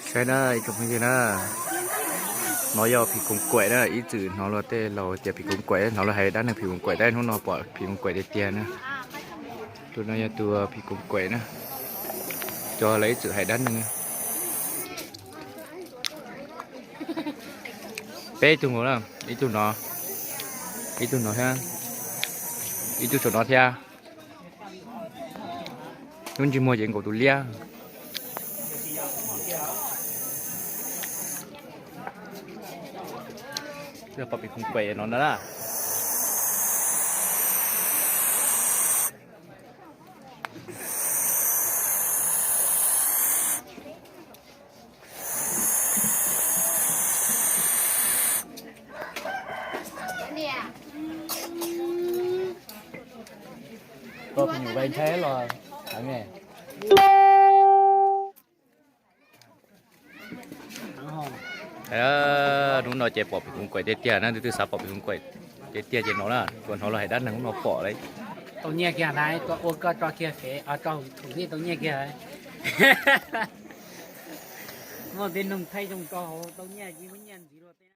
Saib na ib tsoom phooj ywg na, no yog phim koos kaim na, ib txwm hnov luag tej laus tias phim koos kaim, hnov luag hais dab neeg phim koos kaim, tab hnub no pom phim koos kaim tiag tiag na. Tus no yog tus phim koos kaim na, cov lawv ib txwm hais dab neeg. Peb tug nkaus na, ib tug no, ib tug no thiab, ib tug saum no thiab. Lub ntsej muag ces nkaus tus liab. Pom phim koos kaim no na. Koj phim nyuj vais ntshai los heev ne. Hnub no ces pom phim koos kaim tiag tiag na, tus twg xav pom phim koos kaim tiag tiag ces no na, tsuas hnov luag hais dab neeg hnub no pom lawm. Tau nyiaj kiag na, koj ua koj tso kiag fev, tso hauv thaum twg tau nyiaj kiag. Muaj tej noog thaij zoo tso hauv tau nyiaj, muaj nyiaj ntxiv luag tej.